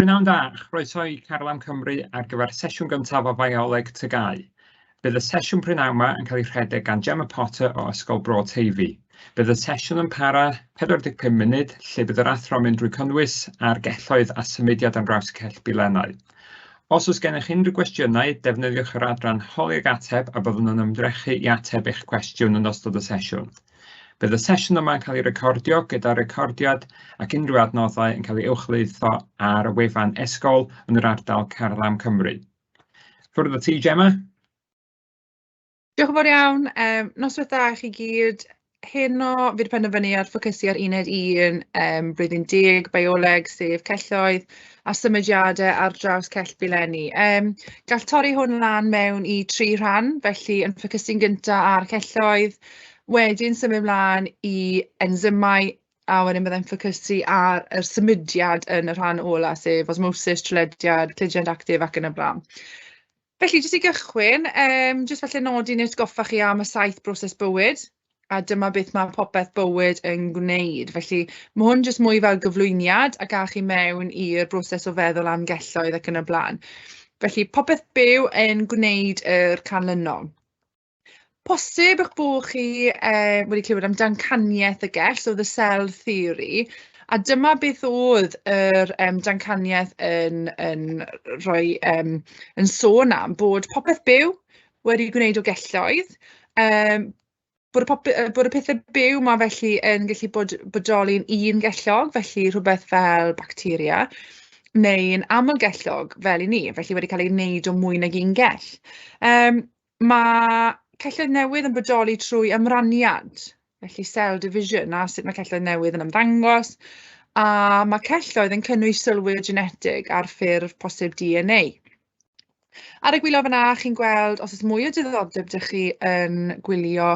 Prynhawn da, chroeso i Carlam Cymru ar gyfer sesiwn gyntaf o Fioleg TGAU. Bydd y sesiwn prynhawn yma yn cael ei rhedeg gan Gemma Potter o Ysgol Bro Teifi. Bydd y sesiwn yn para 45 munud, lle bydd yr athro yn mynd drwy cynnwys ar gelloedd a symudiad ar draws y cell bilennau. Os oes gennych unrhyw gwestiynau, defnyddiwch yr adran Holi ag Ateb a byddwn yn ymdrechu i ateb eich cwestiwn yn ystod y sesiwn. Bydd y sesiwn yma yn cael ei recordio gyda recordiad ac unrhyw adnoddau yn cael ei uwchlwytho ar y wefan e-sgol yn yr ardal Carlam Cymru. Ffwrdd â ti, Gemma. Diolch yn fawr iawn. Noswaith dda i chi gyd. Heno, fi wedi penderfynu ar ffocysu ar uned 1, blwyddyn 10, bioleg, sef celloedd a symudiadau ar draws cell bilenni. Gall torri hwn lan mewn i tri rhan, felly yn ffocysu'n gyntaf ar celloedd, wedyn symud mlaen i enzymau, a wedyn byddai'n ffocysu ar yr symudiad yn y rhan ola, sef osmosis, trylediad, cludiant actif ac yn y blaen. Felly, jyst i gychwyn, jyst falle nodi neu atgoffa chi am y 7 broses bywyd, a dyma beth mae popeth bywyd yn gwneud. Felly, mae hwn jyst mwy fel gyflwyniad a gael chi mewn i'r broses o feddwl am gelloedd ac yn y blaen. Felly, popeth byw yn gwneud yr canlynol. Posib eich bod chi wedi clywed am damcaniaeth y gell, so the cell theory, a dyma beth oedd yr damcaniaeth yn rhoi, yn sôn am, bod popeth byw wedi gwneud o gelloedd, bod y pethau byw 'ma felly yn gallu bod bodoli'n un gellog, felly rhywbeth fel bacteria, neu'n amlgellog fel 'y ni, felly wedi cael ei wneud o mwy nag un gell. Ma' celloedd newydd yn bodoli trwy ymraniad, felly cell division, a sut mae celloedd newydd yn ymddangos, a ma' celloedd yn cynnwys sylwedd genetig ar ffurf posib DNA. Ar y gwylio fan'na, chi'n gweld, os oes mwy o diddordeb 'da chi yn gwylio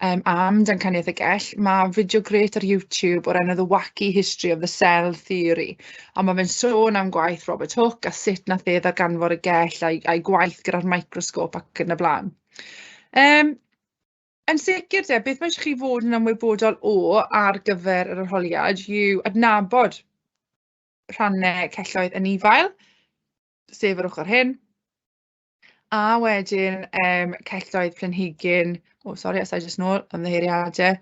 am damcaniaeth y gell, ma' fideo grêt ar YouTube o'r enw The Wacky History of the Cell Theory, a ma' fe'n sôn am gwaith Robert Hooke a sut nath e ddarganfod y gell a'i gwaith gyda'r microscope ac yn y blaen. Yn sicr te, beth mae eisiau chi fod yn ymwybodol o ar gyfer yr arholiad yw adnabod rhannau celloedd anifail, sef yr ochr hyn, a wedyn celloedd planhigyn, o sori, os I jyst nôl, ymddiheuriadau.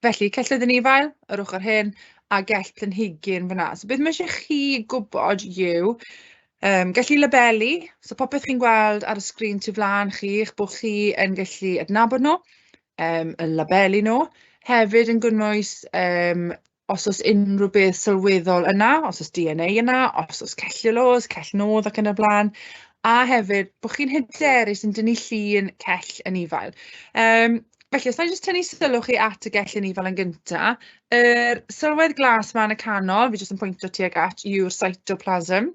Felly, celloedd anifail, yr ochr hyn, a gell planhigyn fan'na. So beth mae eisiau chi gwybod yw gallu labelu, so popeth chi'n gweld ar y sgrin tu flaen chi, eich bod chi yn gallu adnabod nhw, yn labelu nhw. Hefyd yn gynnwys os oes unrhyw beth sylweddol yna, os oes DNA yna, os oes cellulose, cell nodd ac yn y blaen, a hefyd bod chi'n hyderus yn dynnu llun cell anifail. Felly, os na i jyst tynnu sylw chi at y gell anifail yn gynta, yr sylwedd glas 'ma yn y canol, fi jyst yn pwyntio tuag at, yw'r cytoplasm.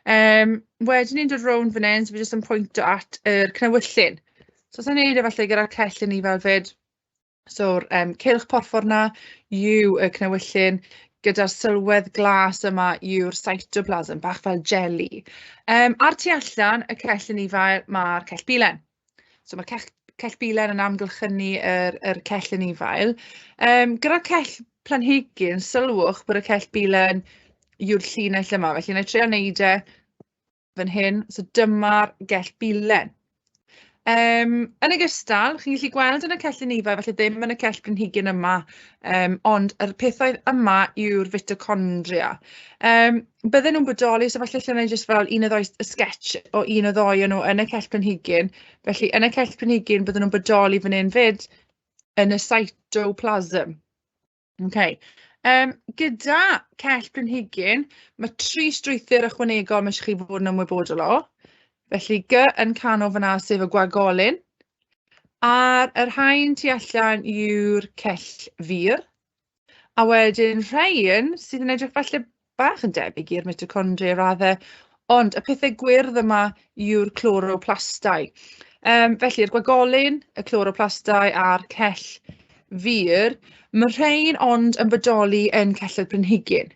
Wedyn ni'n dod rownd fan hyn, so fi jyst yn pwyntio at yr cnewyllyn. So os na i wneud e falle gyda'r cell anifail fyd, so'r cylch porffor 'na yw y cnewyllyn, gyda'r sylwedd glas yma yw'r cytoplasm, bach fel jeli. A'r tu allan, y cell anifail, mae'r cell bilen. So mae'r cell bilen yn amgylchynu yr cell anifail. Gyda'r cell planhigyn, sylwch bod y cell bilen yw'r llinell yma, felly wna i trio wneud e fan hyn. So dyma'r gell bilen. Yn ogystal, chi'n gallu gweld yn y cell anifail, falle ddim yn y cell planhigyn yma, ond yr pethau yma yw'r fitochondria. Bydden nhw'n bodoli, so falle lle wna i jyst fel un neu ddou sketch o un neu ddou o nhw yn y cell planhigyn. Felly yn y cell planhigyn bydden nhw'n bodoli fan hyn 'fyd, yn y cytoplasm. Ok. Gyda cell planhigyn, mae tri strwythur ychwanegol mae eisiau chi fod yn ymwybodol o. Felly G yn canol fan'na, sef y gwagolyn. A'r yr haen tu allan yw'r cell fur. A wedyn rhain sydd yn edrych falle bach yn debyg i'r mitochondria i raddau, ond y pethau gwyrdd yma yw'r chloroplastau. Felly'r gwagolyn, y chloroplastau a'r cell fur, mae rhain ond yn bodoli yn celloedd planhigyn.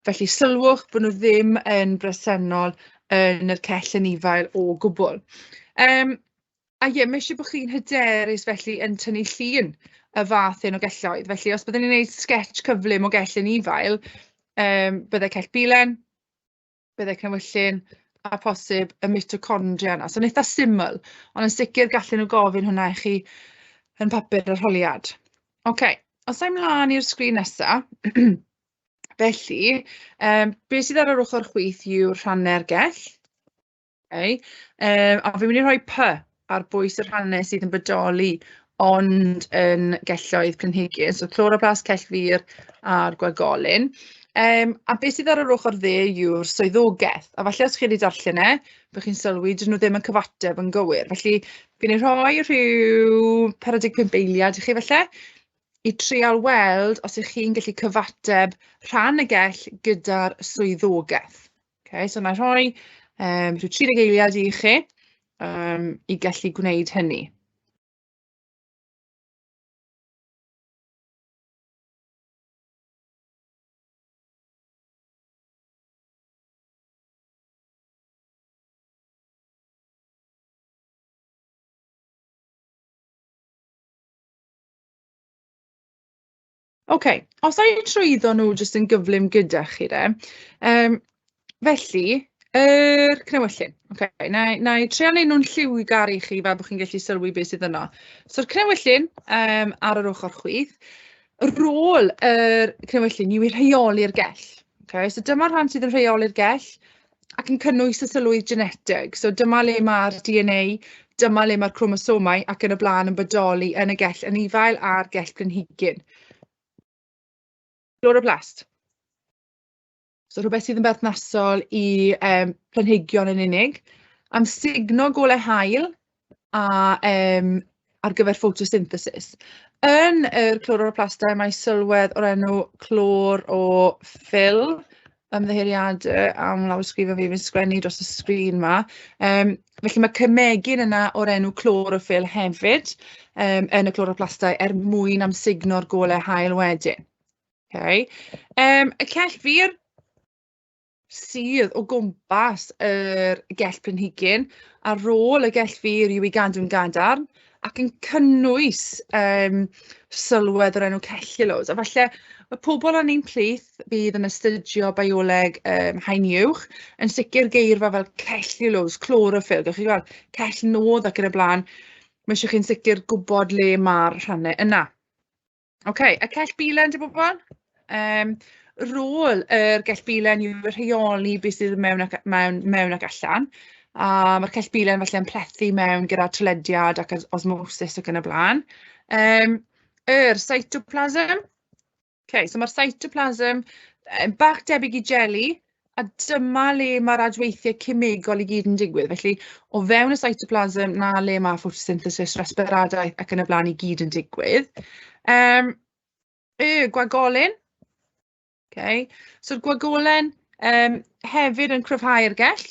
Felly sylwch bod nhw ddim yn bresennol yn yr cell anifail o gwbl. A ie, mae eisiau bod chi'n hyderus felly yn tynnu llun y fath hyn o gelloedd. Felly os byddwn ni'n gwneud sketch cyflym o gell anifail, bydde cell bilen. Byddai cnewyllyn a posib y mitochondria yna. So yn eitha syml, ond yn sicr gallen nhw gofyn hwnna i chi yn papur arholiad. Oce, os ai mlaen i'r sgrin nesa, felly, beth sydd ar yr ochr chwith yw'r rhannau'r gell. Okay. A fi'n mynd i rhoi P ar bwys y rhannau sydd yn bodoli ond yn gelloedd planhigyn. So chloroplast, cellfur a'r gwagolyn. A beth sydd ar yr ochr dde yw'r swyddogaeth. A falle os chi wedi darllen e, byddwch chi'n sylwi dyn nhw ddim yn cyfateb yn gywir. Felly fi'n ei rhoi rhyw 45 eiliad i chi falle, i trial weld os ych chi'n gallu cyfateb rhan y gell gyda'r swyddogaeth. Okay, so na i rhoi rhyw 30 eiliad i chi i gallu gwneud hynny. Ok, os a i trwyddo nhw jyst yn gyflym gyda chi de. Felly, yr cnewyllyn. Ok, na i treial neud nhw'n lliwgar i chi fel bod chi'n gallu sylwi beth sydd yno. So'r cnewyllyn ar yr ochr chwith, rôl yr cnewyllyn yw i rheoli'r gell. Ok, so dyma'r rhan sydd yn rheoli'r gell ac yn cynnwys y sylwydd geneteg. So dyma le mae'r DNA, dyma le mae'r chromosomau ac yn y blaen yn bodoli yn y gell anifail a'r gell planhigyn. Chloroplast. So rhywbeth sydd yn berthnasol i planhigion yn unig. Amsugno golau haul a ar gyfer ffotosynthesis. Yn yr chloroplastau mae sylwedd o'r enw chloroffyl, ymddiheuriadau am lawysgrifau fi, fi'n sgwennu dros y sgrin 'ma. Felly mae cemegyn yna o'r enw chloroffyl hefyd yn y chloroplastau er mwyn amsugno'r golau haul wedyn. Okay. Y cell fur sydd o gwmpas yr gell planhigyn, a rôl y gell fur yw i gadw'n gadarn ac yn cynnwys sylwedd o'r enw cellulose. A falle mae pobl yn ein plith bydd yn astudio bioleg haen uwch yn sicr geirfa fel cellulose, chlorophyll, gewch chi gweld, cell nodd ac yn y blaen. Mae eisiau chi'n sicr gwybod le mae'r rhannau yna. Ok, y cell bilen, dy bobl? Rôl yr gell bilen yw rheoli beth sydd mewn ac allan. A mae'r cell bilen falle yn plethu mewn gyda trylediad ac osmosis ac yn y blaen. Yr cytoplasm. Ok, so mae'r cytoplasm bach debyg i jeli, a dyma le mae'r adweithiau cemegol i gyd yn digwydd. Felly, o fewn y cytoplasm, na le mae photosynthesis, resbiradaeth ac yn y blaen i gyd yn digwydd. Y gwagolyn. Okay. So'r gwagolen hefyd yn cryfhau'r gell.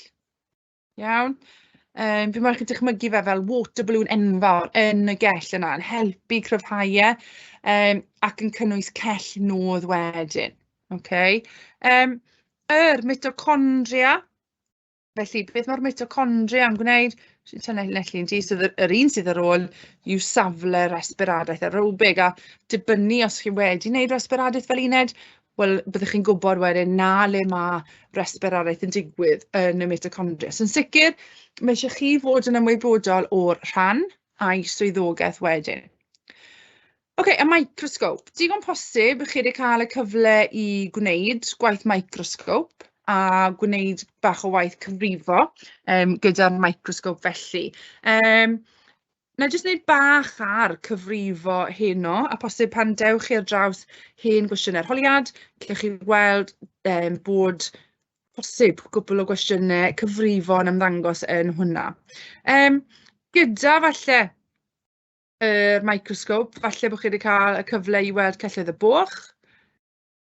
Iawn. Fi'n meddwl chi'n dychmygu fe fel water balloon enfawr yn y gell yna, yn helpu cryfhau e, ac yn cynnwys cell nodd wedyn. Okay. Yr mitochondria. Felly, beth mae'r mitochondria yn gwneud? Sy'n tynnu yn ti, so yr un sydd ar ôl yw safle resbiradaeth aerobig, a dibynnu os chi wedi wneud resbiradaeth fel uned, wel, byddwch chi'n gwybod wedyn na le mae resbiradaeth yn digwydd yn y mitochondria. So, yn sicr, mae eisiau chi fod yn ymwybodol o'r rhan a'i swyddogaeth wedyn. Oce, y microscope. Digon posib chi wedi cael y cyfle i gwneud gwaith microscope a gwneud bach o waith cyfrifo gyda'r microscope felly. Na i jyst wneud bach ar cyfrifo heno, a posib pan dewch chi ar draws hen gwestiynau arholiad, gallwch chi weld bod posib gwpl o gwestiynau cyfrifo yn ymddangos yn hwnna. Gyda falle yr microscope, falle bod chi wedi cael y cyfle i weld celloedd y boch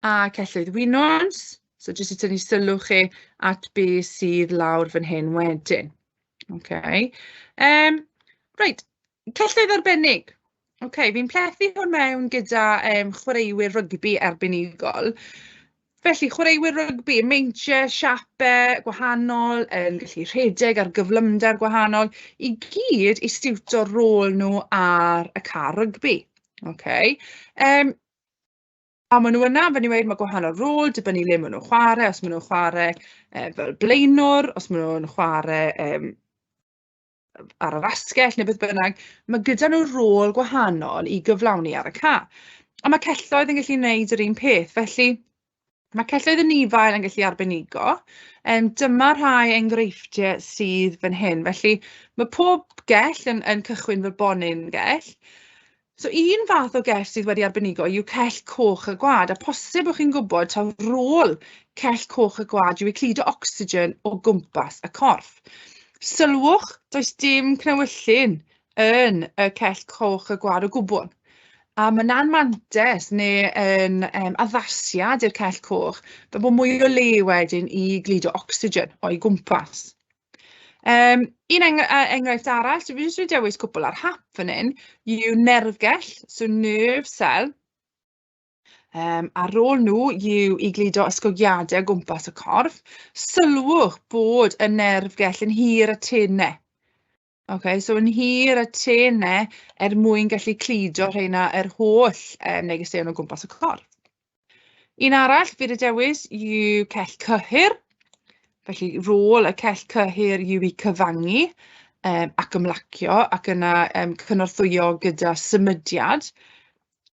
a celloedd winwns. So jyst i tynnu sylw chi at be sydd lawr fan hyn wedyn. Okay. Reit, celloedd arbennig. Okay, fi'n plethu hwn mewn gyda chwaraewyr rygbi arbenigol. Felly, chwaraewyr rygbi, meintiau, siapau gwahanol, yn gallu rhedeg ar gyflymder gwahanol, i gyd i stiwto'r rôl nhw ar y car rygbi. Okay. A maen nhw yna, fel ni'n weud, mae gwahanol rôl, dibynnu le maen nhw'n chwarae, os maen nhw'n chwarae fel blaenwr, os maen nhw'n chwarae ar yr asgell neu beth bynnag, mae gyda nhw rôl gwahanol i gyflawni ar y ca. A mae celloedd yn gallu gwneud yr un peth, felly mae celloedd anifail yn gallu arbenigo. Dyma rhai enghreifftiau sydd fan hyn. Felly mae pob gell yn cychwyn fel bonyn gell. So un fath o gell sydd wedi arbenigo yw cell coch y gwad, a posib bod chi'n gwybod taw rôl cell coch y gwad yw i cludo ocsigen o gwmpas y corff. Sylwch, does dim cnewyllyn yn y cell coch y gwad o gwbl. A mae 'na'n mantes neu yn addasiad i'r cell coch, fel bod mwy o le wedyn i gludo ocsigen o'i gwmpas. Un enghraifft arall, so fi jyst wedi dewis cwpl ar hap fan hyn, yw nerfgell, so nerve cell. Ar ôl nhw yw i gludo ysgogiadau o gwmpas y corff. Sylwch bod y nerfgell yn hir a tenau. Okay, so yn hir a tenau er mwyn gallu cludo rheina yr holl negeseuon o gwmpas y corff. Un arall fi wedi dewis yw cell cyhyr. Felly rôl y cell cyhyr yw i cyfangu ac ymlacio ac yna cynorthwyo gyda symudiad.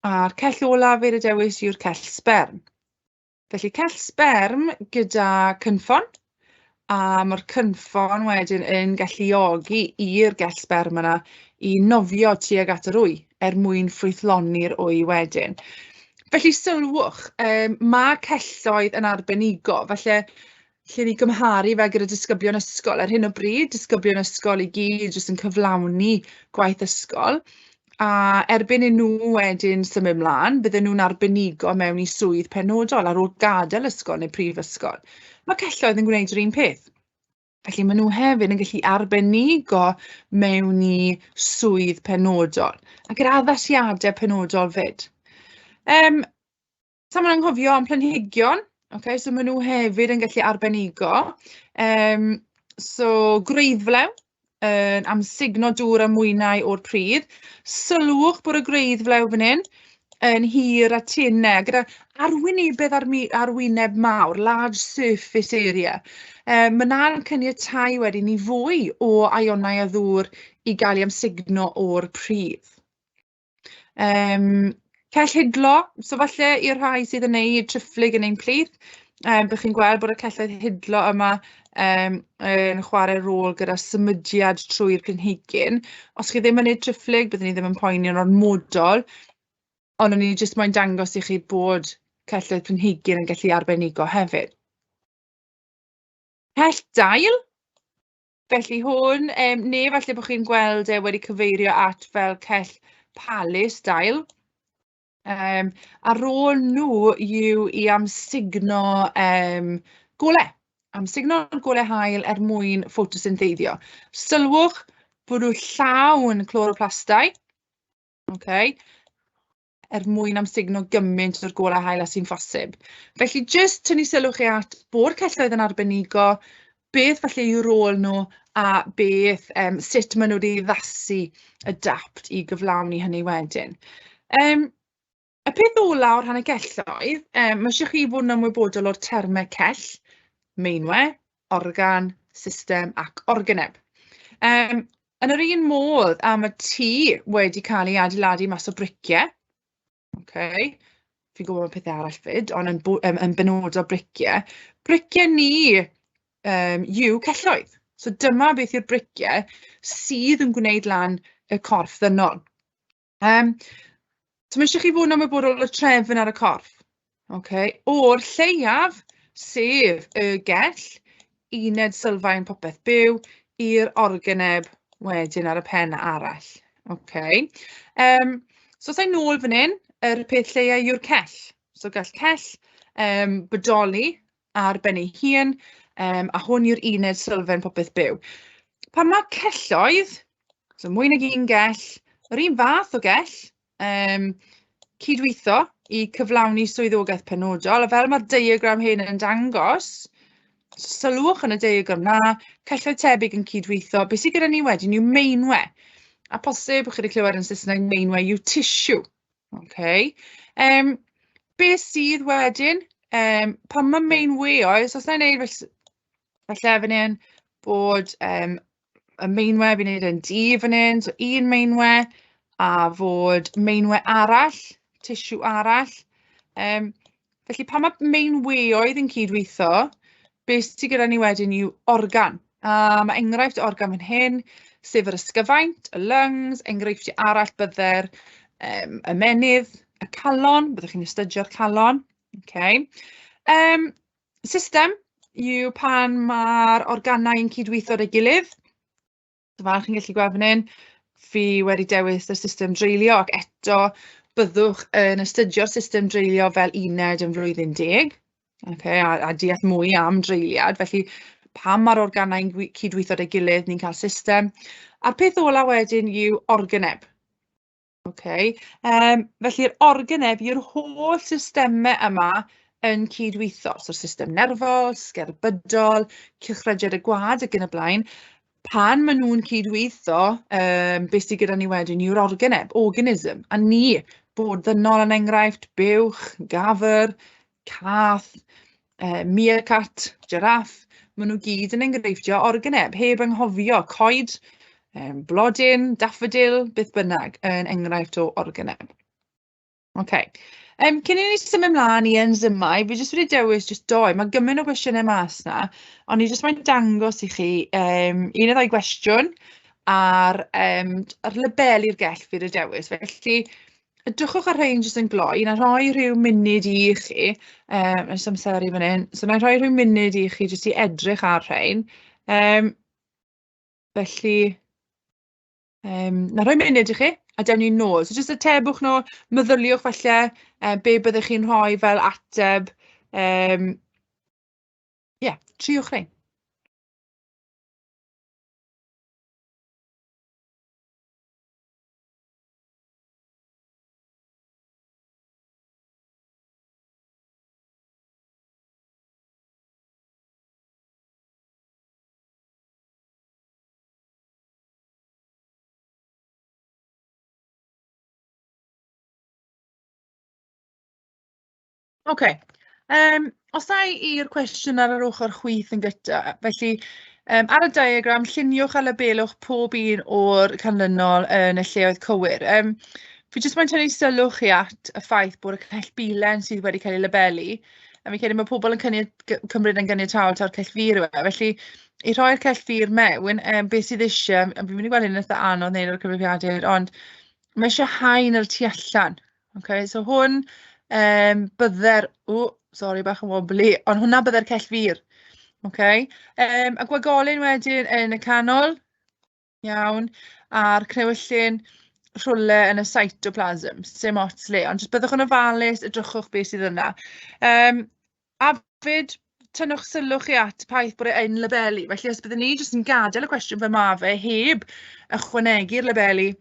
A'r cell olaf fi wedi dewis yw'r cell sberm. Felly cell sberm gyda cynffon, a mae'r cynffon wedyn yn galluogi i'r gell sberm yna i nofio tuag at yr wy er mwyn ffrwythloni'r wy wedyn. Felly sylwch, mae celloedd yn arbenigo, falle lle ni gymharu fe gyda disgyblion ysgol. Ar hyn o bryd, disgyblion ysgol i gyd jyst yn cyflawni gwaith ysgol, a erbyn i nhw wedyn symud mlaen, bydden nhw'n arbenigo mewn i swydd penodol ar ôl gadael ysgol neu prifysgol. Mae celloedd yn gwneud yr un peth. Felly maen nhw hefyd yn gallu arbenigo mewn i swydd penodol, ac yr addasiadau penodol fyd. Sa i'n anghofio am planhigion, okay, so maen nhw hefyd yn gallu arbenigo. So gwreiddflew, yn amsugno dŵr a mwynau o'r pridd. Sylwch bod y gwreiddflew fan hyn yn hir a tenau, gyda arwynebedd arwyneb mawr, large surface area. Mae 'na'n caniatáu wedyn i fwy o ionau a ddŵr i gael ei amsugno o'r pridd. Cell hidlo, so falle i'r rhai sydd yn neud triphlyg yn ein plith, byddwch chi'n gweld bod y celloedd hidlo yma yn chwarae rôl gyda symudiad trwy'r planhigyn. Os chi ddim yn neud triphlyg, byddwn ni ddim yn poeni yn ormodol, ond o'n i jyst moyn dangos i chi bod celloedd planhigyn yn gallu arbenigo hefyd. Cell dail. Felly hwn, neu falle bod chi'n gweld e wedi cyfeirio at fel cell palus dail. A rôl nhw yw i amsugno golau, amsugno'r golau haul er mwyn ffotosyntheiddio. Sylwch bod nhw llawn chloroplastau, okay, er mwyn amsugno gymaint o'r golau haul â sy'n phosib. Felly jyst tynnu sylw chi at bod celloedd yn arbenigo, beth falle yw rôl nhw a beth, sut maen nhw wedi addasu, adapt i gyflawni hynny wedyn. Y peth ola o'r rhan y gelloedd, mae eisiau chi fod yn ymwybodol o'r termau cell, meinwe, organ, system ac organeb. Yn yr un modd am y tŷ wedi cael ei adeiladu mas o briciau, okay, fi'n gwybod bod pethau arall fyd, ond yn benodol briciau, briciau ni yw celloedd. So dyma beth yw'r briciau sydd yn gwneud lan y corff ddynol. So mae eisiau chi fod yn ymwybodol o'r trefn ar y corff. Okay. O'r lleiaf, sef y gell, uned sylfaen popeth byw, i'r organeb wedyn ar y pen arall. Okay. So os i'n nôl fan hyn, yr peth lleia yw'r cell. So gall cell bodoli ar ben ei hun, a hwn yw'r uned sylfaen popeth byw. Pan mae celloedd, so mwy nag un gell, yr un fath o gell, cydweithio i cyflawni swyddogaeth penodol, a fel mae'r diagram hyn yn dangos, sylwch yn y diagram na, celloedd tebyg yn cydweithio, beth sydd gyda ni wedyn yw meinwe, a posib, chi wedi clywed yn Saesneg, meinwe yw tissue. Okay. Beth sydd wedyn, pan mae meinweoedd, so os na i wneud falle fan hyn, bod y meinwe fi'n wneud yn du fan hyn, so un meinwe, a fod meinwe arall, tissue arall. Felly pan mae meinweoedd yn cydweithio, beth sydd gyda ni wedyn yw organ. A mae enghraifft o organ fan hyn, sef yr ysgyfaint, y lungs, enghreifftiau arall bydde'r ymennydd, y calon, byddwch chi'n astudio'r calon. Okay. System yw pan mae'r organau yn cydweithio â'i gilydd. So fel chi'n gallu gweld fan hyn, fi wedi dewis y system dreulio ac eto byddwch yn astudio'r system dreulio fel uned yn flwyddyn 10. Okay, a deall mwy am dreuliad. Felly pan mae'r organau'n cydweithio â'i gilydd, ni'n cael system. A'r peth ola wedyn yw organeb. Okay. Felly'r organeb yw'r holl systemau yma yn cydweithio. So'r system nerfol, sgerbydol, cylchrediad y gwaed ac yn y blaen. Pan maen nhw'n cydweithio, beth sydd gyda ni wedyn yw'r organeb, organism. A ni, bod ddynol yn enghraifft, buwch, gafr, cath, meerkat, giraff, maen nhw gyd yn enghreifftio organeb, heb anghofio coed, blodyn, daffodil, beth bynnag, yn enghraifft o organeb. Okay. Cyn i ni symud ymlaen i enzymau, fi jyst wedi dewis jyst doi. Mae gymaint o gwestiynau mas na, ond i jyst moyn dangos i chi un neu ddau gwestiwn ar labelu'r gell fi wedi dewis. Felly, edrychwch ar rhain jyst yn gloi. Na rhoi rhyw munud i chi, nes amseru fan hyn. So, na i rhoi rhyw munud i chi jyst i edrych ar rhain. Felly, na rhoi munud i chi, a dewn ni nôl. So, jyst atebwch nhw, meddyliwch falle, be byddech chi'n rhoi fel ateb. Ie, triwch rhain. Oce, os a i i'r cwestiwn ar yr ochr chwith yn gyda, felly ar y diagram, lluniwch a labelwch pob un o'r canlynol yn y lleoedd cywir. Fi jyst moyn tynnu sylw chi at y ffaith bod y cellbilen sydd wedi cael ei labelu, a fi'n credu mae pobl yn cymryd yn ganiataol ta'r cellfur yw e, felly i rhoi'r cellfur mewn, beth sydd eisiau, a fi'n mynd i gweld hyn yn eitha anodd wneud ar y cyfrifiadur, ond mae eisiau haen ar y tu allan. Okay, so hwn, bydde'r, o, sori, bach yn wobbly, ond hwnna bydde'r cellfur. Okay. A gwagolyn wedyn yn y canol, iawn, a'r cnewyllyn rhywle yn y cytoplasm, sim ots le, ond jyst byddwch yn ofalus, edrychwch beth sydd yna. A fyd, tynnwch sylw chi at y ffaith bod e yn labelu, felly os byddwn ni jyst yn gadael y cwestiwn fel ma' fe, heb ychwanegu'r labelu,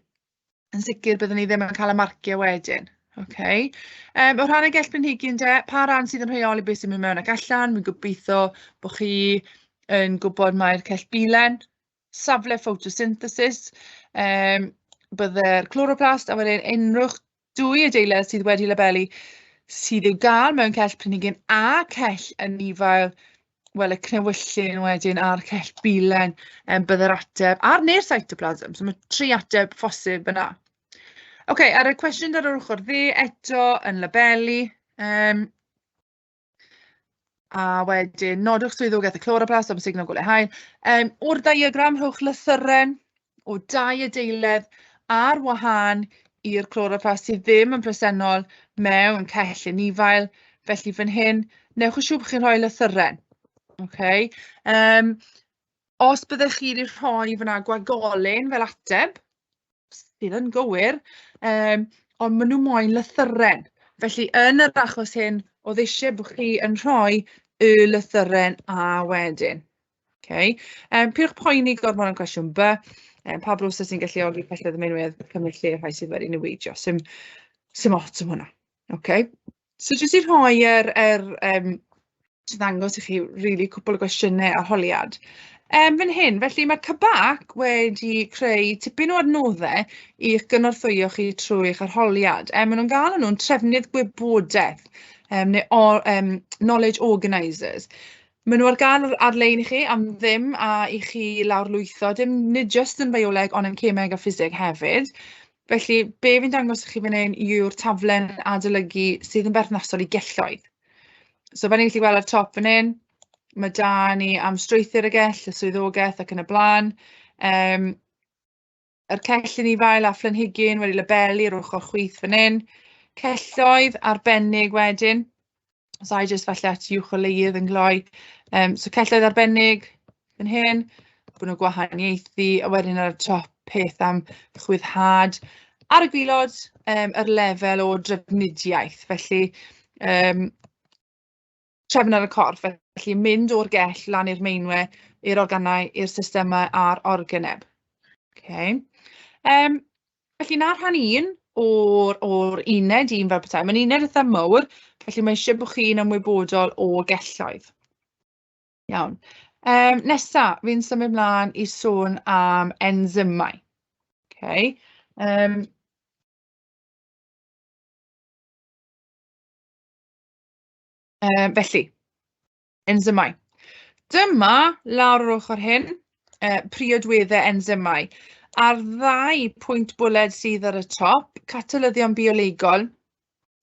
yn sicr byddwn ni ddim yn cael y marciau wedyn. Okay. O rhan y gell planhigyn de, pa ran sydd yn rheoli beth sy'n mynd mewn ac allan? Fi'n gobeithio bod chi yn gwybod mai'r cellbilen, safle photosynthesis, bydde'r chloroplast, a wedyn unrhyw dwy adeilad sydd wedi labelu sydd i'w gael mewn cell planhigyn a cell anifail, wel y cnewyllyn wedyn a'r cellbilen, bydde'r ateb, a'r neu'r cytoplasm, so mae tri ateb phosib yna. Oce, ar y cwestiwn ar yr ochr dde eto yn labelu, a wedyn nodwch swyddogaeth y chloroplast am signal golau haul. O'r diagram, rhowch lythyren o dau adeiledd ar wahân i'r chloroplast sydd ddim yn presennol mewn cell anifail. Felly fan hyn, newch yn siŵr bod chi'n rhoi lythyren. Okay. Os byddech chi wedi rhoi fyna gwagolyn fel ateb, sydd yn gywir, ond maen nhw moyn lythyren. Felly yn yr achos hyn, oedd eisiau bod chi yn rhoi y lythyren A wedyn. Okay. Peidiwch poeni gormod am cwestiwn B. Pa broses sy'n galluogi celloedd ymennydd cymryd lle rhai sydd wedi niweidio? Sim ots am hwnna. Okay. So jyst i rhoi ddangos i chi really cwpl o gwestiynau arholiad. Fan hyn, felly mae CBAC wedi creu tipyn o adnoddau i'ch gynorthwyo chi trwy eich arholiad. Maen nhw'n galw nhw'n trefnydd gwybodaeth, neu knowledge organisers. Maen nhw ar gael ar-lein i chi am ddim a i chi lawrlwytho, dim nid jyst yn bioleg ond yn cemeg a ffiseg hefyd. Felly, be fi'n dangos i chi fan hyn yw'r taflen adolygu sydd yn berthnasol i gelloedd. So, fel ni'n gallu gweld ar top fan hyn, mae 'da ni am strwythur y gell, y swyddogaeth ac yn y blaen. Yr cell anifail a phlanhigyn wedi labelu ar ochr chwith fan hyn. Celloedd arbennig wedyn. So, I jyst falle at uwcholeuydd yn gloi. So, celloedd arbennig fan hyn, bod nhw'n gwahaniaethu, a wedyn ar y top peth am chwyddhad. Ar y gwaelod, yr lefel o drafnidiaeth, felly trefn ar y corff, felly mynd o'r gell lan i'r meinwe, i'r organau, i'r systemau a'r organeb. Okay. Felly 'na rhan un o'r uned un fel petai. Mae'n uned eitha mawr, felly mae eisiau bod chi'n ymwybodol o gelloedd. Iawn. Nesa, fi'n symud mlaen i sôn am enzymau. Okay. Felly, enzymau. Dyma, lawr yr ochr hyn, priodweddau enzymau. A'r ddau pwynt bwled sydd ar y top, catalyddion biolegol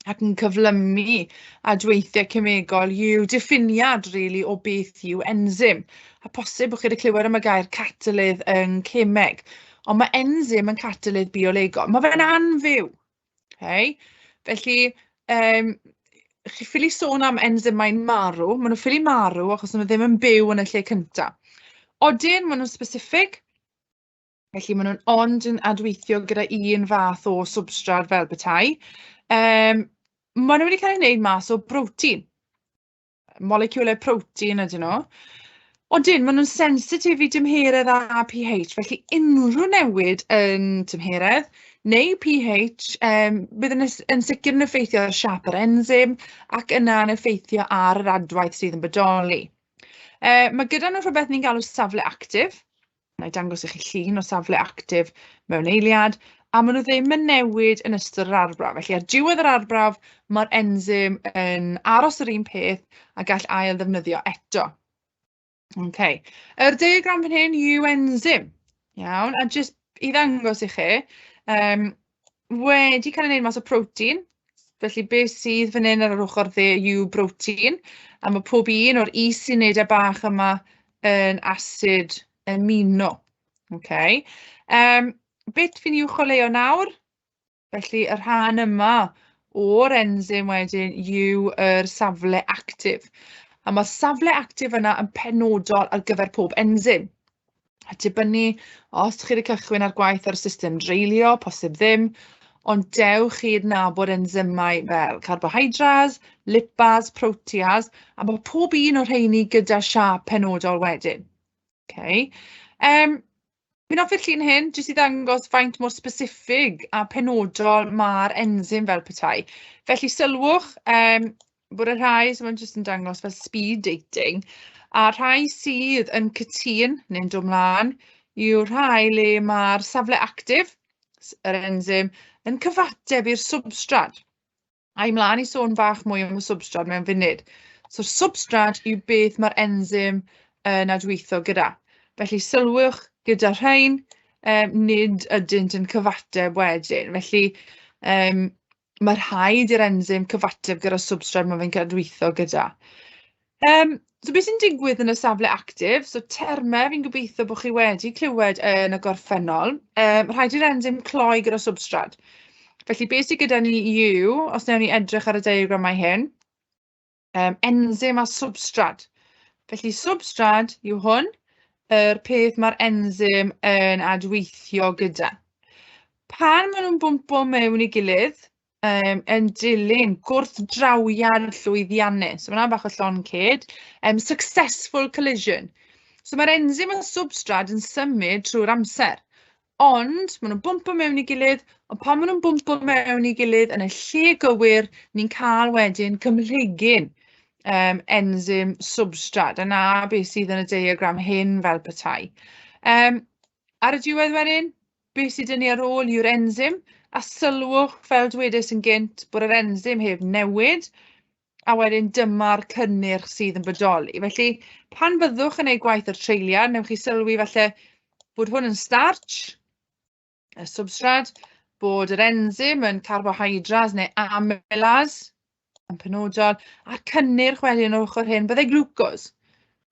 ac yn cyflymu adweithiau cemegol yw diffiniad, really, o beth yw enzym. A posib bod chi wedi clywed am y gair catalydd yn cemeg, ond mae enzym yn catalydd biolegol. Mae fe'n anfyw. Okay? Felly, chi ffili sôn am enzymau'n marw, maen nhw ffili marw achos maen nhw ddim yn byw yn y lle cyntaf. Odyn, maen nhw'n specific, felly maen nhw'n ond yn adweithio gyda un fath o substrad fel petai. Maen nhw wedi cael eu gwneud mas o brotein. Moleciwlau protein ydyn nhw. Odyn, maen nhw'n sensitif i dymheredd a pH, felly unrhyw newid yn tymheredd neu pH bydd yn sicr yn effeithio ar siâp yr enzym ac yna yn effeithio ar yr adwaith sydd yn bodoli. Mae gyda nhw rhywbeth ni'n galw safle actif. Na i dangos i chi llun o safle actif mewn eiliad, a maen nhw ddim yn newid yn ystod yr arbrawf. Felly ar diwedd yr arbrawf, mae'r enzym yn aros yr un peth a gall ail ddefnyddio eto. Okay. Yr diagram fan hyn yw enzym. Iawn, a jyst i ddangos i chi, wedi cael ei wneud mas o protein, felly beth sydd fan hyn ar yr ochr dde yw protein, a mae pob un o'r is-unedau bach yma yn asid amino. Okay. Beth fi'n uwcholeuo nawr? Felly y rhan yma o'r enzym wedyn yw yr safle actif. A mae'r safle actif yna yn penodol ar gyfer pob enzym. A dibynnu os chi wedi cychwyn ar gwaith ar y system dreulio, posib ddim, ond dewch chi adnabod enzymau fel carbohydrase, lipase, protease, a mae pob un o'r rheini gyda siâp penodol wedyn. Okay. Fi'n hoffi'r llun hyn, jyst i ddangos faint mor specifig a penodol mae'r enzym fel petai. Felly sylwch bod y rhai, so mae'n jyst yn dangos fel speed dating, a rhai sydd yn cytûn neu'n dod mlaen yw rhai le mae'r safle actif, yr enzym, yn cyfateb i'r substrad. A i mlaen i sôn bach mwy am y substrad mewn funud. So'r substrad yw beth mae'r enzym yn adweithio gyda. Felly sylwch gyda rhain, nid ydynt yn cyfateb wedyn. Felly mae rhaid i'r enzym cyfateb gyda'r substrad mae fe'n adweithio gyda. So beth sy'n digwydd yn y safle actif? So termau fi'n gobeithio bod chi wedi clywed yn y gorffennol. Rhaid i'r enzym cloi gyda substrad. Felly beth sydd gyda ni yw, os wnawn ni edrych ar y diagramau hyn, enzym a substrad. Felly substrad yw hwn, yr peth mae'r enzym yn adweithio gyda. Pan maen nhw'n bwmpo mewn i gilydd, yn dilyn gwrthdrawiad llwyddiannus. So, mae hwnna'n bach o llond ceg. Successful collision. So mae'r enzym a substrad yn symud trwy'r amser. Ond maen nhw'n bwmpo mewn i gilydd, ond pan maen nhw'n bwmpo mewn i gilydd yn y lle gywir, ni'n cael wedyn cymhlethu. enzym substrad, a 'na beth sydd yn y diagram hyn fel petai. Ar y diwedd wedyn, beth sydd 'da ni ar ôl yw'r enzym, a sylwch, fel dwedais yn gynt, bod yr enzym heb newid, a wedyn dyma'r cynnyrch sydd yn bodoli. Felly, pan fyddwch yn gwneud gwaith ar treuliad, newch chi sylwi falle bod hwn yn starch, y substrad, bod yr enzym yn carbohydras neu amylase yn penodol, a'r cynnyrch wedyn o'r ochr hyn byddai glwcos.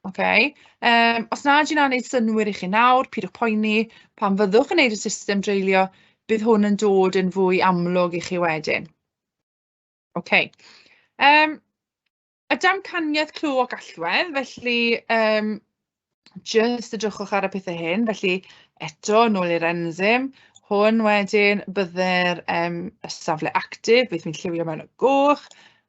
Okay. Os nad yw'n gwneud synnwyr i chi nawr, pidwch poeni, pan fyddwch yn gwneud y system dreulio, bydd hwn yn dod yn fwy amlwg i chi wedyn. Okay. Y damcaniaeth clo ac allwedd, felly jyst edrychwch ar y pethau hyn, felly eto nôl i'r enzym, hwn wedyn bydde'r y safle actif, beth fi'n lliwio mewn y goch,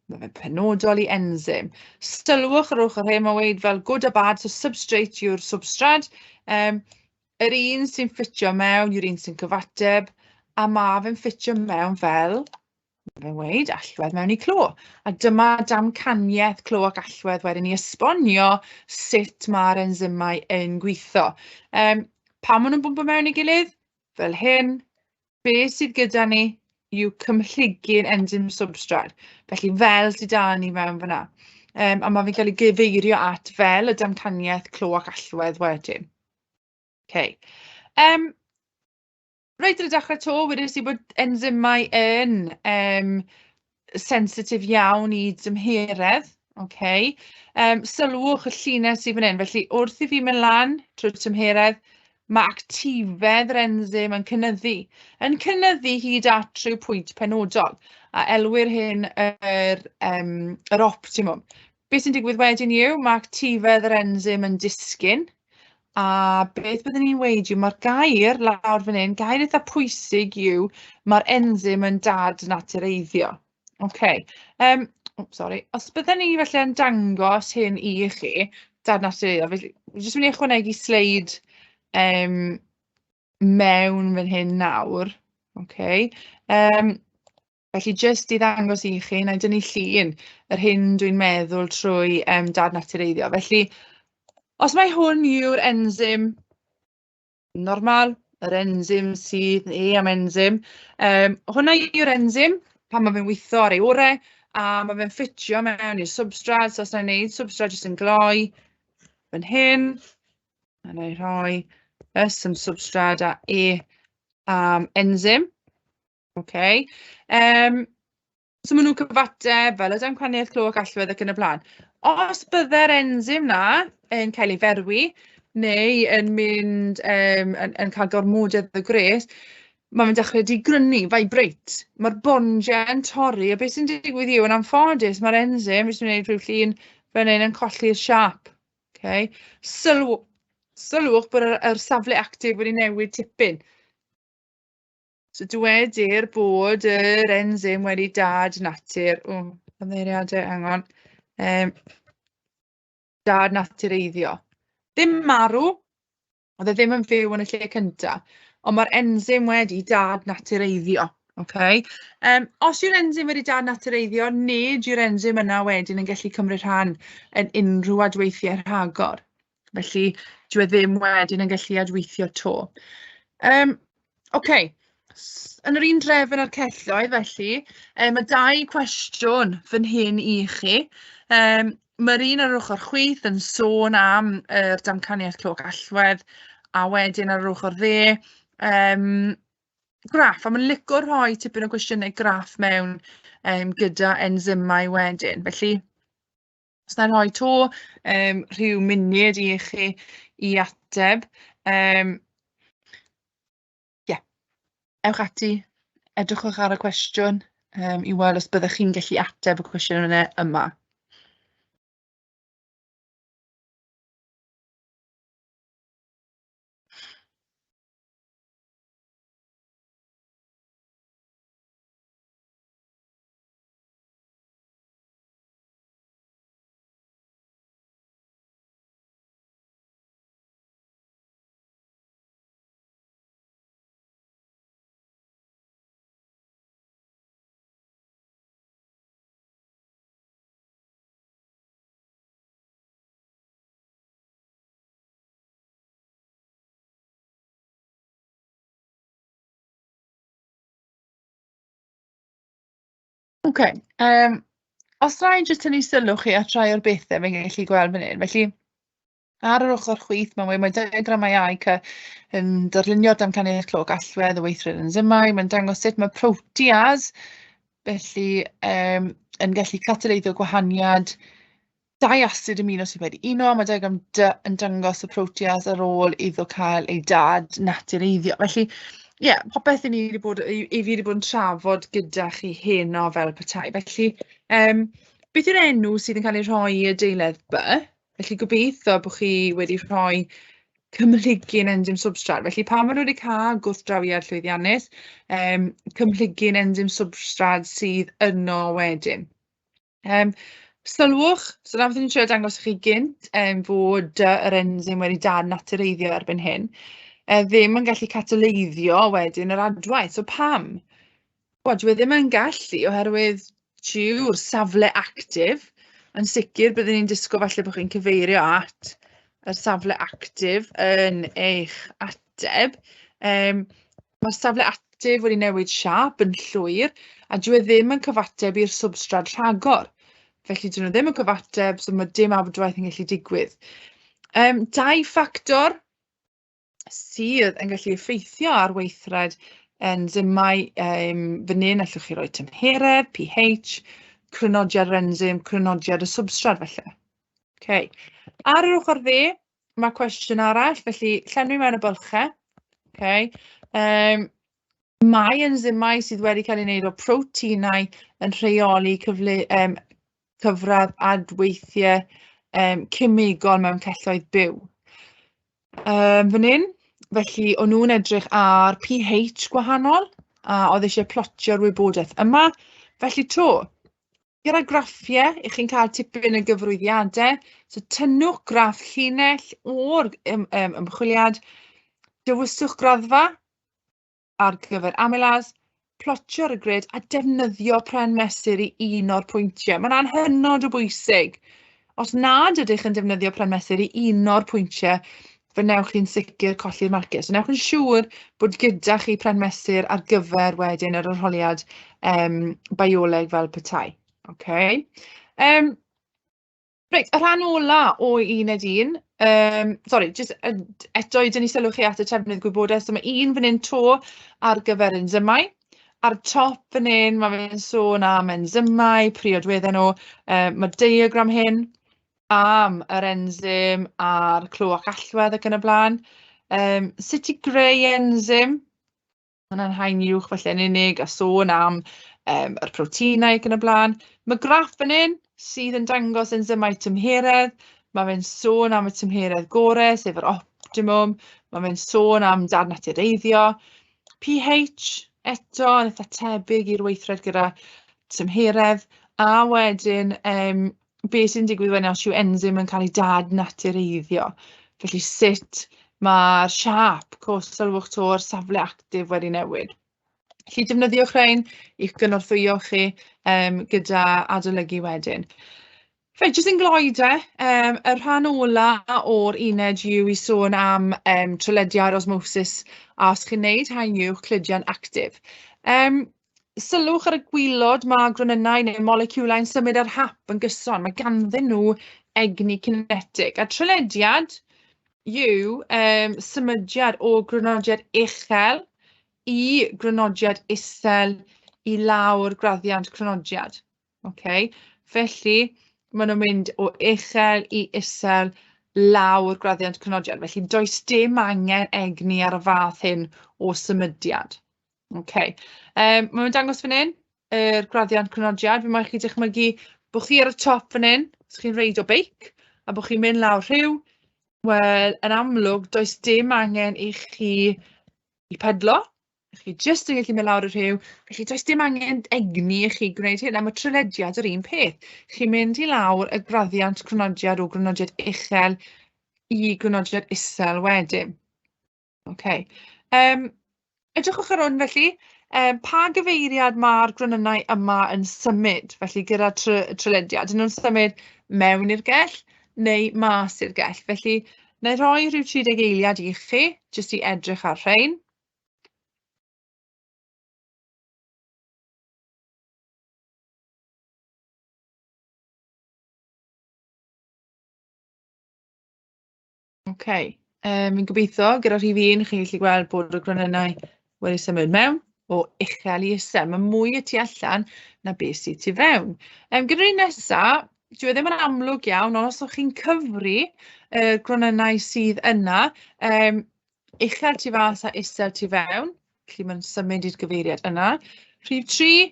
mae fe'n penodol i enzym. Sylwch ar ochr hyn, mae'n weud fel good a bad, so substrate yw'r substrad. Yr un sy'n ffitio mewn yw'r un sy'n cyfateb, a ma' fe'n ffitio mewn fel, ma' fe'n weud, allwedd mewn i clo. A dyma damcaniaeth clo ac allwedd wedyn i esbonio sut mae'r enzymau yn gweithio. Pam maen nhw'n bwmpo mewn i gilydd? Fel hyn, beth sydd gyda ni yw cymhlygu'n enzym substrad. Felly fel sydd 'da ni mewn fan'na. A ma' fe'n cael ei gyfeirio at fel y damcaniaeth clo ac allwedd wedyn. Okay. Reit ar y dechrau 'to, wedes i bod enzymau yn sensitif iawn i dymheredd. Okay. Sylwch y llinell sydd fan hyn. Felly wrth i fi mynd lan trwy'r tymheredd, mae actifedd yr enzym yn cynyddu. Yn cynyddu hyd at rhyw pwynt penodol, a elwir hyn yr optimwm. Beth sy'n digwydd wedyn yw, mae actifedd yr enzym yn disgyn, a beth byddwn ni'n weud yw, mae'r gair lawr fan hyn, gair eitha pwysig yw, mae'r enzym yn dadnatureiddio. Okay. Oh, sorry. Os byddwn ni felly yn dangos hyn i chi, dadnatureiddio, felly fi jyst mynd i ychwanegu sleid mewn fan hyn nawr. Okay. Felly jyst i ddangos i chi, wna i dynnu llun yr hyn dwi'n meddwl trwy dadnatureiddio. Felly, os mai hwn yw'r enzym normal, yr enzym sydd, E am enzym, hwnna yw'r enzym pan ma' fe'n weithio ar ei orau, a ma' fe'n ffitio mewn i'r substrad, so os wna i wneud substrad jyst yn gloi fan hyn, a wna i rhoi S am substrad a E am enzym. Okay. So maen nhw'n cyfateb fel y damcaniaeth clo ac allwedd ac yn y blaen. Os bydde'r enzym na yn cael ei ferwi neu yn mynd yn cael gormodedd o gwres, mae fe'n dechrau digrynu, vibrate. Mae'r bondiau yn torri, a beth sy'n digwydd yw, yn anffodus, mae'r enzym, jyst yn gwneud rhyw llun fan hyn, yn colli'r siâp. Okay. Sylwch bod yr safle actif wedi newid tipyn. So dywedir bod yr enzym wedi dadnatur, o, ymddiheuriadau, hang on, dadnatureiddio. Ddim marw, oedd e ddim yn fyw yn y lle cynta, ond mae'r enzym wedi dadnatureiddio. Okay. Os yw'r enzym wedi dadnatureiddio, nid yw'r enzym yna wedyn yn gallu cymryd rhan yn unrhyw adweithiau rhagor. Felly, dyw e ddim wedyn yn gallu adweithio 'to. Okay. Yn yr un drefn â'r celloedd, felly, mae dau cwestiwn fan hyn i chi. Mae'r un ar yr ochr chwith yn sôn am yr damcaniaeth clo ac allwedd, a wedyn ar yr ochr dde, graff. A mae'n lico rhoi tipyn o gwestiynau graff mewn gyda enzymau wedyn. Felly, os na i rhoi 'to rhyw munud i chi i ateb. Ie, ewch ati, edrychwch ar y cwestiwn i weld os byddech chi'n gallu ateb y cwestiwn yna yma. Ok, yym os wna i jyst tynnu sylw chi at rai o'r bethe fi'n gallu gweld fan hyn. Felly, ar yr ochr chwith, mae'n weud mae diagramau A i C yn darlunio damcaniaeth cloc allwedd y weithred enzymau. Mae'n dangos sut mae proteas, felly, yym, yn gallu cataleiddio gwahaniad dau asid amino sydd wedi uno. Mae diagram D yn dangos y proteas ar ôl iddo cael ei dad-natureiddio. Felly, ie, popeth i ni wedi bod, i fi wedi bod yn trafod gyda chi heno fel petai. Felly, beth yw'r enw sydd yn cael ei rhoi i adeiledd B? Felly, gobeithio bod chi wedi rhoi cymhlygu'n enzym substrad. Felly, pan maen nhw wedi cael gwrthdrawiad llwyddiannus, cymhlygu'n enzym substrad sydd yno wedyn. Sylwch, so na beth o'n i'n trio dangos i chi gynt, fod yr enzym wedi dad-natureiddio erbyn hyn, ddim yn gallu cataleiddio wedyn yr adwaith. So pam? Wel, dyw e ddim yn gallu oherwydd dyw'r safle actif. Yn sicr, byddwn ni'n disgwyl falle bod chi'n cyfeirio at y safle actif yn eich ateb. Mae'r safle actif wedi newid siâp yn llwyr, a dyw e ddim yn cyfateb i'r swbstrad rhagor. Felly, dyn nhw ddim yn cyfateb, so mae dim adwaith yn gallu digwydd. Dau ffactor sydd yn gallu effeithio ar weithred enzymau, fan hyn allwch chi roi tymheredd, pH, crynodiad yr enzym, crynodiad y swbstrad falle. Okay. Ar yr ochr dde, mae cwestiwn arall, felly llenwi mewn y bylchau. Okay. Mae enzymau sydd wedi cael ei wneud o proteinau yn rheoli cyfle, cyfradd adweithiau cemegol mewn celloedd byw. Fan hyn, felly o'n nhw'n edrych ar pH gwahanol, a oedd eisiau plotio'r wybodaeth yma. Felly to, gyda graffiau, 'y chi'n cael tipyn o gyfrwyddiadau. So tynnwch graff llinell o'r ymchwiliad, dewiswch graddfa ar gyfer amylase, plotio ar y grid a defnyddio pren mesur i un o'r pwyntiau. Mae'n anhynod o bwysig. Os nad ydych yn defnyddio pren mesur i un o'r pwyntiau, fe wnewch chi'n sicr colli'r marciau. So wnewch yn siŵr bod gyda chi pren mesur ar gyfer wedyn yr arholiad bioleg fel petai. Okay. Reit, y rhan ola o uned un, sori, jyst eto i dynnu sylw chi at y trefnydd gwybodaeth. So mae un fan hyn to ar gyfer enzymau. Ar y top fan hyn, mae fe'n sôn am enzymau, priodweddau nhw. Mae diagram hyn am yr enzym a'r clo ac allwedd ac yn y blaen. Sut i greu enzym, hwnna'n haen uwch falle yn unig, a sôn am yr proteinau ac yn y blaen. Mae graff fan hyn sydd yn dangos enzymau tymheredd. Mae fe'n sôn am y tymheredd gorau, sef yr optimum. Mae fe'n sôn am dadnatureiddio. pH, eto, yn eitha tebyg i'r weithred gyda tymheredd. A wedyn, beth sy'n digwydd wedyn os yw enzym yn cael ei dadnatureiddio. Felly sut mae'r siâp, cos sylwch to, o'r safle actif wedi newid. Felly defnyddiwch rhain i'ch gynorthwyo chi gyda adolygu wedyn. Reit, jyst yn gloi de, y rhan ola o'r uned yw i sôn am trylediad osmosis, a os chi'n neud haen uwch, cludiant actif. Sylwch ar y gwylod, mae gronynnau neu moleciwlau'n symud ar hap yn gyson, mae ganddyn nhw egni cinetig. A trylediad yw symudiad o grynodiad uchel i grynodiad isel i lawr graddiant crynodiad. Okay? Felly, maen nhw'n mynd o uchel i isel lawr graddiant crynodiad. Felly, does dim angen egni ar y fath hyn o symudiad. Okay. Mae'n dangos fan hyn, yr graddiant crynodiad. Fi moyn chi dychmygu bod chi ar y top fan hyn, os chi'n reidio beic, a bod chi'n mynd lawr rhiw, wel, yn amlwg, does dim angen i chi i pedlo. Chi jyst yn gallu mynd lawr y rhiw, felly does dim angen egni i chi gwneud hyn. A mae trylediad yr un peth. Chi'n mynd i lawr y graddiant crynodiad o grynodiad uchel i grynodiad isel wedyn. Okay. Edrychwch ar hwn felly, pa gyfeiriad mae'r gronynnau yma yn symud, felly gyda trylediad, ydyn nhw'n symud mewn i'r gell neu mas i'r gell? Felly, wna i roi rhyw 30 eiliad i chi, jyst i edrych ar rhain. OK, fi'n gobeithio gyda rhif 1 chi'n gallu gweld bod y gronynnau wedi symud mewn o uchel i isel. Mae mwy y tu allan na beth sydd tu fewn. Gyda'r un nesa, dyw e ddim yn amlwg iawn, ond os o'ch chi'n cyfri y gronynnau sydd yna, uchel tu fas a isel tu fewn, felly mae'n symud i'r gyfeiriad yna. Rhif 3,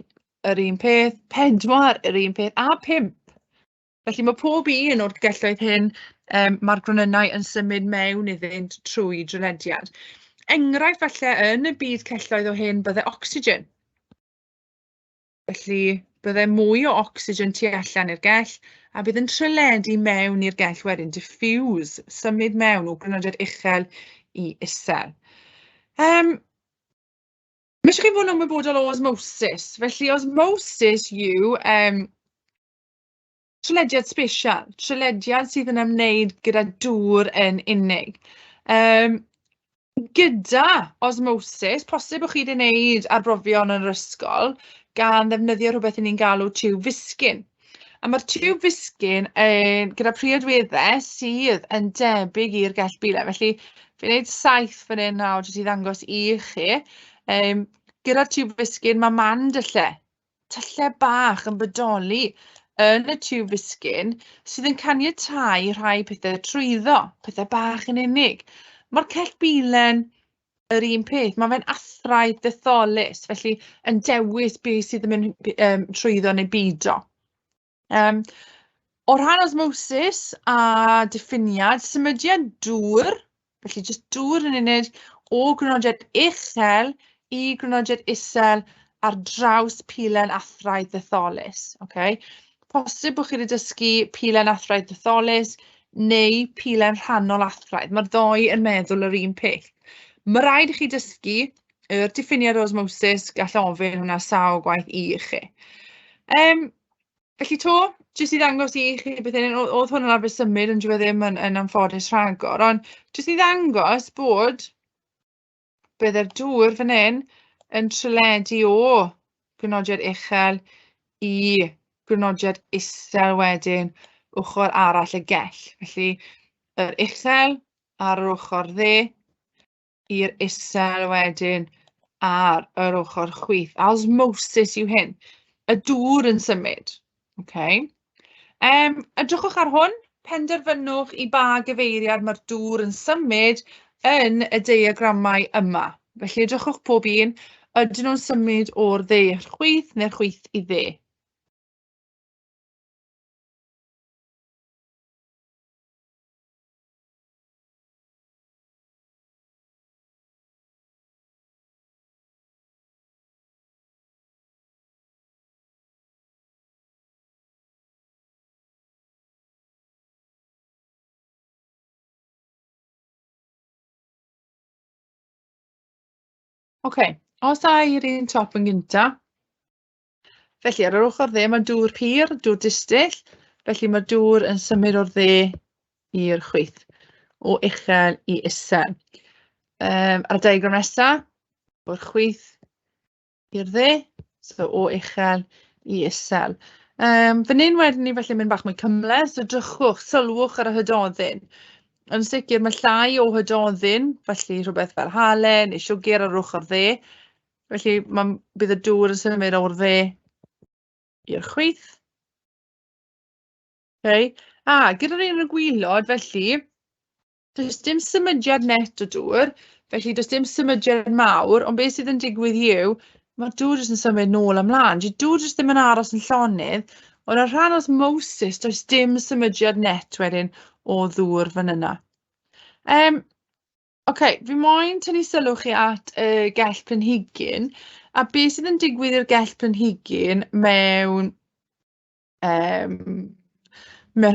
yr un peth, 4, yr un peth, a 5. Felly mae pob un o'r gelloedd hyn, mae'r gronynnau yn symud mewn iddynt trwy drylediad. Enghraifft falle yn y byd celloedd o hyn bydde ocsigen. Felly bydde mwy o ocsigen tu allan i'r gell a bydd yn tryledu mewn i'r gell wedyn, diffuse, symud mewn o grynodiad uchel i isel. Mae eisiau chi fod yn ymwybodol o osmosis. Felly osmosis yw trylediad special, trylediad sydd yn ymwneud gyda dŵr yn unig. Gyda osmosis, posib bod chi wedi gwneud arbrofion yn yr ysgol gan ddefnyddio rhywbeth 'y ni'n galw tiwb fisgyn. A mae'r tiwb fisgyn yn, gyda priodweddau sydd yn debyg i'r gell bilau. Felly, fi'n gwneud 7 fan hyn nawr jyst i ddangos i chi. Gyda'r tiwb fisgyn mae man dyllau, tyllau bach yn bodoli yn y tiwb fisgyn sydd yn caniatáu rhai pethau trwyddo, pethau bach yn unig. Mae'r cell bilen yr un peth, mae fe'n athraidd detholus, felly yn dewis beth sydd yn mynd trwyddo neu beidio. O rhan osmosis a diffiniad, symudiad dŵr, felly jyst dŵr yn unig, o grynodiad uchel i grynodiad isel ar draws pilen athraidd ddetholus. Okay? Posib bod chi wedi dysgu pilen athraidd ddetholus neu pilen rhannol athraidd. Mae'r ddou yn meddwl yr un peth. Mae rhaid i chi dysgu yr diffiniad o osmosis, gall ofyn hwnna sawl gwaith i chi. Felly to, jyst i ddangos i chi beth yn, oedd hwn yn arfer symud, ond dyw e ddim yn anffodus rhagor, ond jyst i ddangos bod bydde'r dŵr fan hyn yn tryledu o grynodiad uchel i grynodiad isel wedyn ochr arall y gell. Felly yr uchel ar yr ochr dde, i'r isel wedyn ar yr ochr chwith. Osmosis yw hyn. Y dŵr yn symud. Okay. Edrychwch ar hwn, penderfynwch i ba gyfeiriad mae'r dŵr yn symud yn y diagramau yma. Felly edrychwch pob un, ydyn nhw'n symud o'r dde i'r chwith neu'r chwith i dde? Oce, os a i'r un top yn gynta. Felly ar yr ochr dde mae dŵr pur, dŵr distyll, felly mae dŵr yn symud o'r dde i'r chwith, o uchel i isel. Ar y diagram nesa, o'r chwith i'r dde, so o uchel i isel. Fan hyn wedyn ni felly mynd bach mwy cymhleth, so drychwch, sylwch ar y hydoddyn. Yn sicr mae llai o hydoddyn, felly rhywbeth fel halen neu siwgr ar yr ochr dde, felly bydd y dŵr yn symud o'r dde i'r chwith. Okay. A gyda'r un yn y gwylod, felly, does dim symudiad net o dŵr, felly does dim symudiad mawr, ond beth sydd yn digwydd yw, mae'r dŵr jyst yn symud nôl a mlaen. Dyw dŵr jyst ddim yn aros yn llonydd, ond ar rhan osmosis, does dim symudiad net wedyn o ddŵr fan yna. Oce, fi moyn tynnu sylw chi at y gell planhigyn, a beth sydd yn digwydd i'r gell planhigyn mewn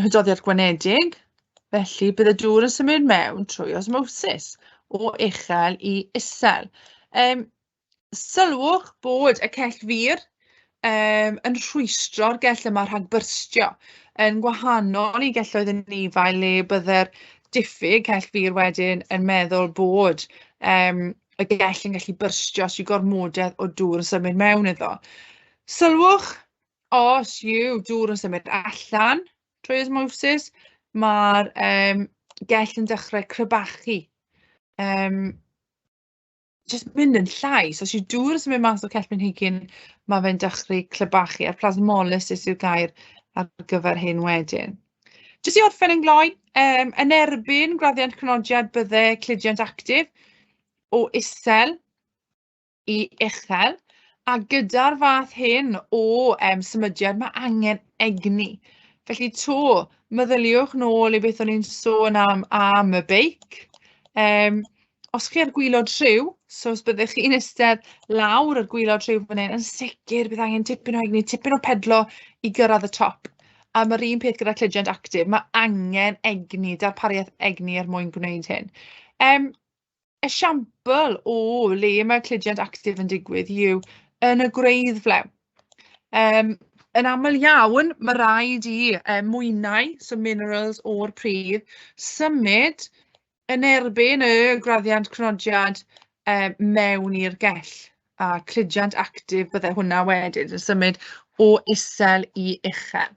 hydoddiad gwanedig. Felly bydd y dŵr yn symud mewn trwy osmosis o uchel i isel. Sylwch bod y cell fur yn rhwystro'r gell yma rhag byrstio, yn gwahanol i gelloedd anifail le bydde'r diffyg cell fur wedyn yn meddwl bod y gell yn gallu byrstio os yw gormodedd o dŵr yn symud mewn iddo. Sylwch, os yw dŵr yn symud allan trwy osmosis, mae'r gell yn dechrau crebachu. Jyst mynd yn llai. So os yw dŵr yn symud mas o cell planhigyn, mae fe'n dechrau clybachu, a'r plasmolysis yw'r gair ar gyfer hyn wedyn. Jyst i orffen yn gloi, yn erbyn graddiant crynodiad bydde cludiant actif o isel i uchel, a gyda'r fath hyn o symudiad mae angen egni. Felly 'to, meddyliwch nôl i beth o'n i'n sôn am y beic. Os chi ar gwylod rhyw, so os byddech chi'n eistedd lawr ar gwylod rhyw fan hyn, yn sicr bydd angen tipyn o egni, tipyn o pedlo i gyrraedd y top. A mae'r un peth gyda cludiant actif, mae angen egni, darpariaeth egni er mwyn gwneud hyn. Esiampl o le mae cludiant actif yn digwydd yw yn y gwreiddflew. Yn aml iawn, mae rhaid i mwynau, so minerals o'r pridd, symud yn erbyn y graddiant crynodiad mewn i'r gell. A cludiant actif bydde hwnna wedyn yn symud o isel i uchel.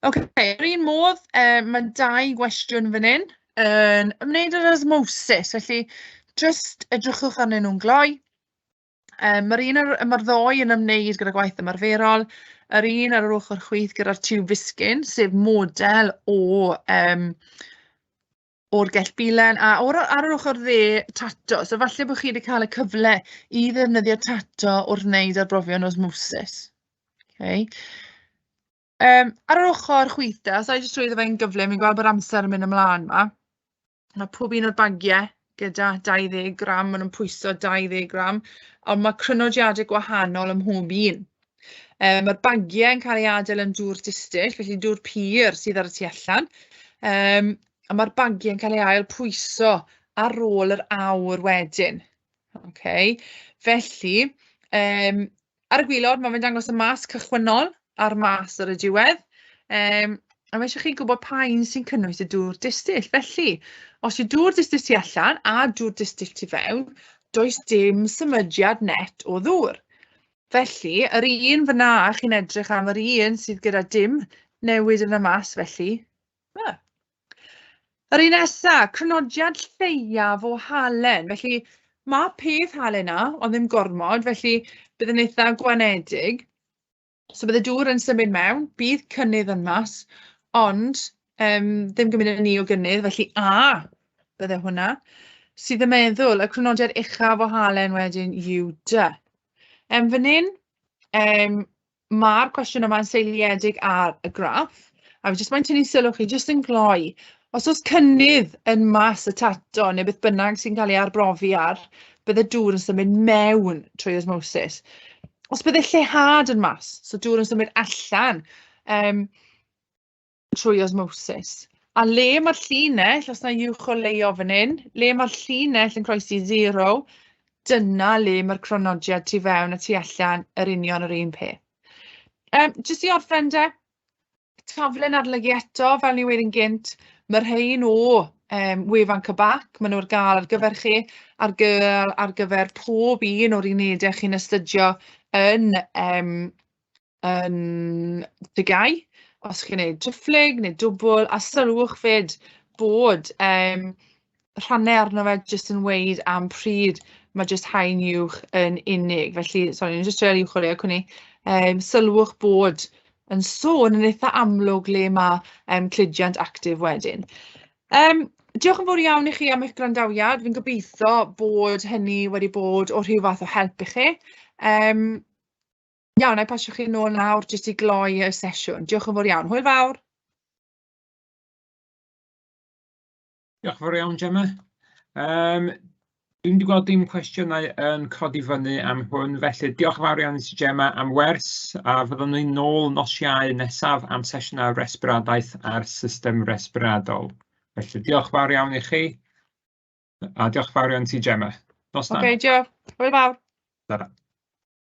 Ok, yr un modd, mae dau gwestiwn fan hyn yn ymwneud â'r osmosis, felly jyst edrychwch arnyn nhw'n gloi. Mae'r un ar, mae'r ddou yn ymwneud gyda gwaith ymarferol, yr un ar yr ochr chwith gyda'r tiwb fisgyn, sef model o o'r gell bilen, a ar yr ochr dde, tato. So falle bod chi wedi cael y cyfle i ddefnyddio tato wrth wneud arbrofion osmosis. Okay. Ar yr ochr chwith de, os a i jyst trwyddo fe'n gyflym, fi'n gweld bod amser yn mynd ymlaen 'ma. Mae pob un o'r bagiau gyda 20 gram, maen nhw'n pwyso 20 gram, ond mae crynodiadau gwahanol ym mhob un. Mae'r bagiau yn cael ei adael yn dŵr distyll, felly dŵr pur sydd ar y tu allan. A mae'r bagiau yn cael ei ail pwyso ar ôl yr awr wedyn. Okay. Felly, ar y gwylod, mae fe'n dangos y mas cychwynnol a'r mas ar y diwedd. A mae eisiau chi gwybod pa un sy'n cynnwys y dŵr distyll. Felly, os yw dŵr distyll tu allan a dŵr distyll tu fewn, does dim symudiad net o ddŵr. Felly, yr un fyna, chi'n edrych am yr un sydd gyda dim newid yn y mas, felly. Yr un nesa, crynodiad lleiaf o halen. Felly, mae peth halen 'na, ond ddim gormod, felly bydd yn eitha gwanedig. So bydd y dŵr yn symud mewn, bydd cynnydd yn mas, ond ddim gymaint â ni o gynnydd, felly A bydde hwnna. Sydd yn meddwl, y crynodiad uchaf o halen wedyn yw D. Fan hyn, mae'r cwestiwn yma'n seiliedig ar y graff, a fi jyst moyn tynnu sylw chi jyst yn gloi. Os oes cynnydd yn mas y tato neu beth bynnag sy'n cael ei arbrofi ar, bydde dŵr yn symud mewn trwy osmosis. Os bydde lleihad yn mas, so dŵr yn symud allan trwy osmosis. A le mae'r llinell, os na uwch o leio fan hyn, le mae'r llinell yn croesi 0, dyna le mae'r cronodiad tu fewn a tu allan yr union yr un peth. Jyst i orffen de, taflen adolygu eto, fel ni wedi yn gynt, mae rhain o wefan CBAC, maen nhw ar gael ar gyfer chi, ar gael ar gyfer pob un o'r unedau chi'n astudio yn TGAU, os chi'n gwneud triphlyg neu dwbl, a sylwch fyd bod rhannau arno fe jyst yn weud am pryd mae jyst haen uwch yn unig. Felly, sori, ni'n jyst treial uwcholeuo cwn i. Sylwch bod yn sôn yn eitha amlwg le mae cludiant actif wedyn. Diolch yn fawr iawn i chi am eich gwrandawiad. Fi'n gobeithio bod hynny wedi bod o rhyw fath o help i chi. Iawn, na i pasio chi nôl nawr jyst i gloi y sesiwn. Diolch yn fawr iawn. Hwyl fawr! Diolch yn fawr iawn, Gemma. Dwi'm 'di gweld dim cwestiynau yn codi fyny am hwn, felly diolch yn fawr iawn i ti, Gemma, am wers, a fyddwn ni nôl nos Iau nesaf am sesiynau resbiradaeth a'r system resbiradol. Felly diolch yn fawr iawn i chi, a diolch yn fawr iawn i ti, Gemma. Nos da. Ok, diolch. Hwyl fawr. Ta-ra.